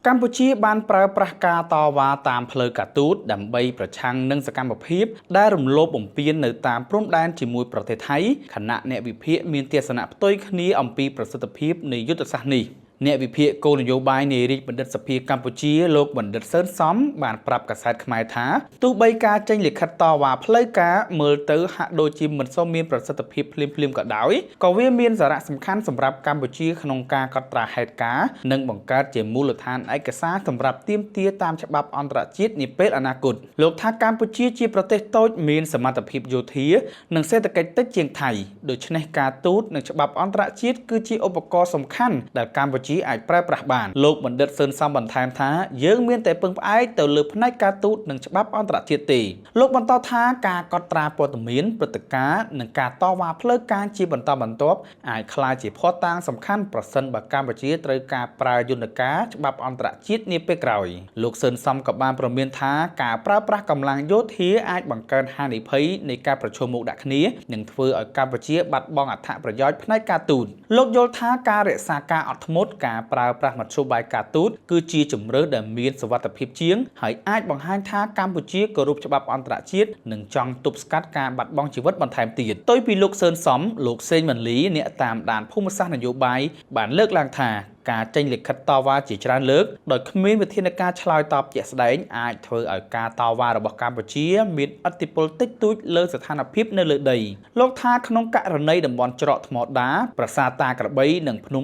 កម្ពុជាបានប្រើប្រាស់ការតវ៉ាតាមផ្លូវការទូតដើម្បីប្រឆាំងនឹងសកម្មភាពដែលរំលោភបំពាននៅតាមព្រំដែនជាមួយប្រទេសថៃខណៈអ្នកវិភាគមានទស្សនៈផ្ទុយគ្នាអំពីប្រសិទ្ធភាពនៃយុទ្ធសាស្ត្រនេះ។អ្នកវិភាគគោលនយោបាយនៃរាជបណ្ឌិតសភាកម្ពុជាលោកបណ្ឌិតសឿនសំបានប្រាប់កាសែតខ្មែរថាទោះបីការចេញលិខិតតវ៉ាផ្លូវការមើលទៅហាក់ដូចជាមិនសូវមានប្រសិទ្ធភាពភ្លាមៗក៏ដោយក៏វាមានសារៈសំខាន់សម្រាប់កម្ពុជាក្នុងការកត់ត្រាហេតុការណ៍និងបង្កើតជាមូលដ្ឋានឯកសារសម្រាប់ទាមទារតាមច្បាប់អន្តរជាតិនាពេលអនាគតលោកថាកម្ពុជាជាប្រទេសតូចមានសមត្ថភាពយោធានិងសេដ្ឋកិច្ចតិចជាងថៃដូច្នេះការទូតនិងច្បាប់អន្តរជាតិគឺជាឧបករណ៍សំខាន់ដែលកម្ពុជាអាចប្រើប្រាស់បានលោកបណ្ឌិតសឿនសំបន្ថែមថាយើងមានតែពឹងផ្អែកទៅលើផ្នែកការទូតនិងច្បាប់អន្តរជាតិទេលោកបន្តថាការកត់ត្រាព័ត៌មានព្រឹត្តិការណ៍និងការតវ៉ាផ្លូវការជាបន្តបន្ទាប់អាចក្លាយជាភស្តុតាងសំខាន់ប្រសិនបើកម្ពុជាត្រូវការប្រើយន្តការច្បាប់អន្តរជាតិនាពេលក្រោយលោកសឿនសំក៏បានព្រមានថាការប្រើប្រាស់កម្លាំងយោធាអាចបង្កើនហានិភ័យនៃការប្រឈមមុខដាក់គ្នានិងធ្វើឲ្យកម្ពុជាបាត់បង់អត្ថប្រយោជន៍ផ្នែកការទូតលោកយល់ថាការរក្សាការអត់ធ្មត់ការប្រើប្រាស់មធ្យោបាយការទូតគឺជាជម្រើសដែលមានសុវត្ថិភាពជាងហើយអាចបង្ហាញថាកម្ពុជាគោរពច្បាប់អន្តរជាតិនិងចង់ទប់ស្កាត់ការបាត់បង់ជីវិតបន្ថែមទៀតផ្ទុយពីលោកសឿនសំលោកសេងវ៉ាន់លីអ្នកតាមដានភូមិសាស្ត្រនយោបាយបានលើកឡើងថាការចេញលិខិតតវ៉ាជាច្រើនលើកដោយគ្មានវិធានការឆ្លើយតបជាក់ស្ដែងអាចធ្វើឲ្យការតវ៉ារបស់កម្ពុជាមានឥទ្ធិពលតិចតួចលើស្ថានភាពនៅលើដីលោកថាក្នុងករណីតំបន់ច្រកថ្មដាប្រាសាទតាក្របីនិងភ្នំ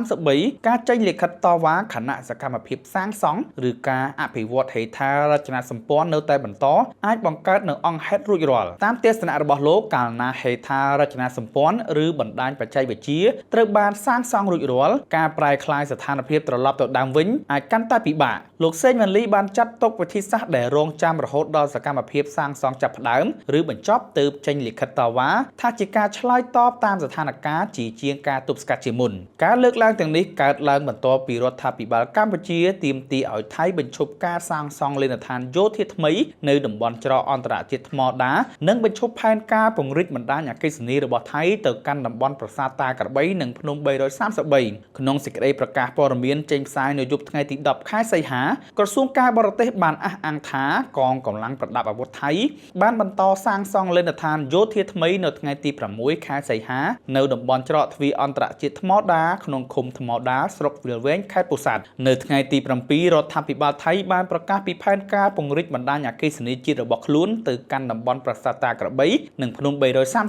333ការចេញលិខិតតវ៉ាខណៈសកម្មភាពសាងសង់ឬការអភិវឌ្ឍហេដ្ឋារចនាសម្ព័ន្ធនៅតែបន្តអាចបង្កើតនូវអង្គហេតុរួចរាល់តាមទស្សនៈរបស់លោកកាលណាហេដ្ឋារចនាសម្ព័ន្ធឬបណ្ដាញបច្ចេកវិទ្យាត្រូវបានសាងសង់រួចរាល់ការប្រែក្លាយស្ថានភាពត្រឡប់ទៅដើមវិញអាចកាន់តែពិបាកលោកសេងវ៉ាន់លីបានចាត់ទុកវិធីសាស្ត្រដែលរងចាំរហូតដល់សកម្មភាពសាងសង់ចាប់ផ្ដើមឬបញ្ចប់ទើបចេញលិខិតតវ៉ាថាជាការឆ្លើយតបតាមស្ថានភាពជាជាងការទប់ស្កាត់ជាមុនការលើកឡើងទាំងនេះកើតឡើងបន្ទាប់ពីរដ្ឋាភិបាលកម្ពុជាទាមទារឲ្យថៃបញ្ឈប់ការសាងសង់លេណដ្ឋានយោធាថ្មីនៅតំបន់ច្រកអន្តរជាតិថ្មដានិងបញ្ឈប់ផែនការពង្រីកបណ្ដាញអគ្គិសនីរបស់ថៃទៅកាន់តំបន់ប្រាសាទតាក្របីនិងភ្នំ333ក្នុងសេចក្តីប្រកាសព័ត៌មានចេញផ្សាយនៅយប់ថ្ងៃទី10ខែសីហាក្រសួងការបរទេសបានអះអាងថាកងកម្លាំងប្រដាប់អាវុធថៃបានបន្តសាងសង់លេណដ្ឋានយោធាថ្មីនៅថ្ងៃទី6ខែសីហានៅតំបន់ច្រកទ្វារអន្តរជាតិថ្មដាក្នុងឃុំថ្មដាស្រុកវាលវែងខេត្តពោធិ៍សាត់នៅថ្ងៃទី7រដ្ឋាភិបាលថៃបានប្រកាសពីផែនការពង្រីកបណ្ដាញអគ្គិសនីជាតិរបស់ខ្លួនទៅកាន់តំបន់ប្រាសាទតាក្របីនិងភ្នំ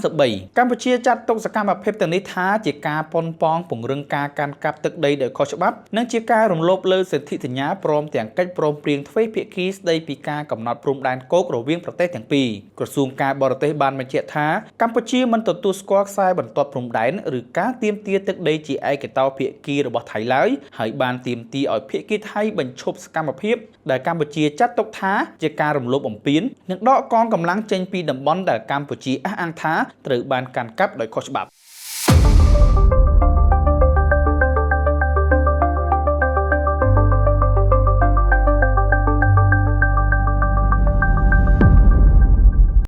333កម្ពុជាចាត់ទុកសកម្មភាពទាំងនេះថាជាការប៉ុនប៉ងពង្រឹងការកាន់កាប់ទឹកដីដោយខុសច្បាប់និងជាការរំលោភលើសន្ធិសញ្ញាព្រមទាំងកិច្ចព្រមព្រៀងទ្វេភាគីស្ដីពីការកំណត់ព្រំដែនគោករវាងប្រទេសទាំងពីរក្រសួងការបរទេសបានបញ្ជាក់ថាកម្ពុជាមិនទទួលស្គាល់ខ្សែបន្ទាត់ព្រំដែនឬការទាមទារទឹកដីជាឯកតោភាគីរបស់ថៃឡើយហើយបានទាមទារឲ្យភាគីថៃបញ្ឈប់សកម្មភាពដែលកម្ពុជាចាត់ទុកថាជាការរំលោភបំពាននិងដកកងកម្លាំងចេញពីតំបន់ដែលកម្ពុជាអះអាងថាត្រូវបានកាន់កាប់ដោយខុសច្បាប់។